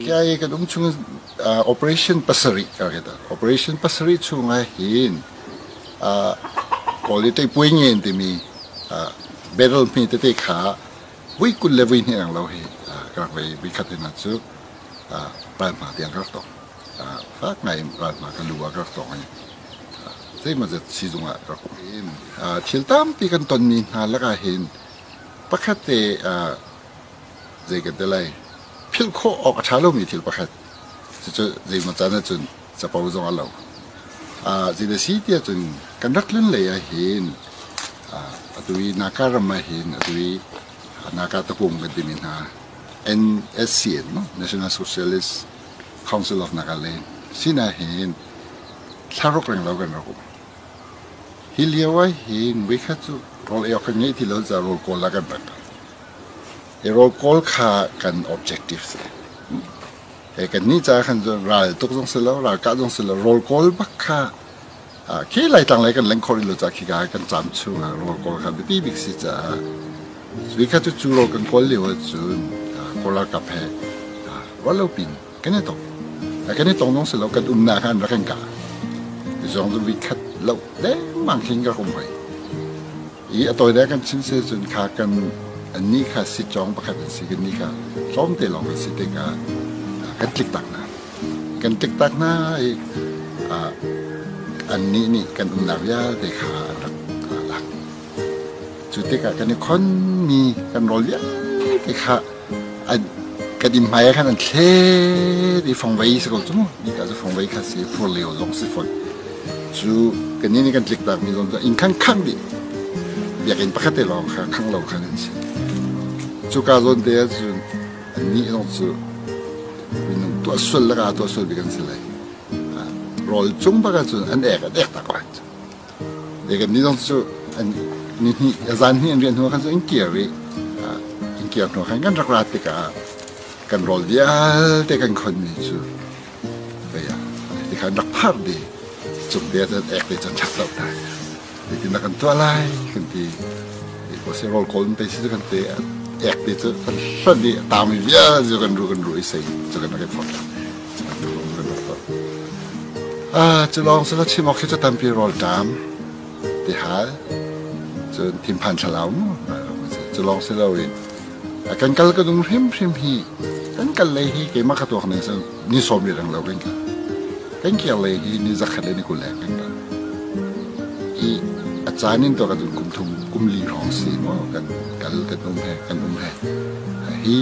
KIA kan um chung operation pasarih ka rak i Operation pasarih chungah hin Kawl i Puai timi battle hme tete kha voi 20 le voi hnih reng lo hi ka rak vei. Voi khat in cu ralhma tiang ka rak tong. Fak ngai in ralhma ka lu ah ka rak tong i zeimawzat siizung ah ka rak um. Thil tampi kan tonmi hna lakah hin pakhat te zei kan ti lai, philh khawh awk a ṭha lomi thil pakhat cucu zeimaw caan ahcun capo zong a lo. Zei si ti ahcun kan rak tlun lei ah hin atu i Naka ram ah hin atu i Naka tapung kan timi hna NSCN no National Socialist Council of Nagaland sinah hin thlaruk reng lo kan rak um. Hi lio ah hin voikhat cu rawl ei awk kan ngeih ti lo caah rawl kawl ah kan rak kal. Hi rawl kawl kha kan objective si. He kan nih caah khan cun ral tuk zong si lo, ralkah zong si lo, rawl kawl bak kha khi Laitlang lei kan leng khawh rih lo caah khika kan caam chung ah rawl kawl kha biapi bik si caah cui kha cu cu rawl kan kawl lio ahcun Kawl ralkap he rual lo pin kan i tong. Kan i tong zong si lo, kan umnak kha an rak kan kah. Zong cu vikhat lo lengmang khin ka rum hoi. I a tawi kan chim si cun kha kan annih kha sitcawng pakhat an si, kannih kha tlawmte lawng kan si tikah kan tlik tak hna. Kan tlik tak hna i annih nih kan umnak vialte kha an rak lak. Cu tikah kan i khonmi kan rawl vialte kha an kan inn hmai ah khan an thlet i fongvei si ko cu mu. Nika cu fongvei kha si, fur lio zong si fawn. Cu kannih nih kan tliktakmi zong cu inn khan khangh dih. Biakinn pakhat te lawng kha khangh lo khan an si. Cuka zawn te ahcun annih zong cu minung tuah sual le kaa tuah sual bik an si lai. Rawl cung bak ahcun an ek an ek tak lai. E kan nih zong cu an ni hnih zan hnih an rian hnu khan cu in kir i in kir hnu khan kan rak rat tikah kan rawl vialte kan khonmi cu vei ah ti khan rak phar di cung te cun ek te cun ṭhat lo ta zeitin dah kan tuah lai kan ti ko se rawl kawl pe si cu kan te ek te cu kan hlonh i tangmi vialte cu kan ru i sei cu kan rak i phorh. Cu lawng si lo chim awk khi cu tampi rawlṭam tihal cun thinphan thlalau mu cu lawng si loin kan kal ka dung hrimhrim hi kan kal lei hi keimah ka tuak ning ni 20 reng lo kan kal kan kir lei hi ni 100 le ni 20 leng kan kal i a caan in to ka dun kum thum kum li hrawng si maw kan kal kan um he kan um he hi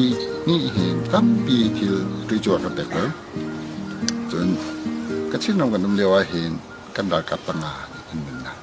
ni hin tampi thil tuicuar kan pek lo. Cun Kachin ram kan um lio ahhin kan ralkap panga nih an nunnak.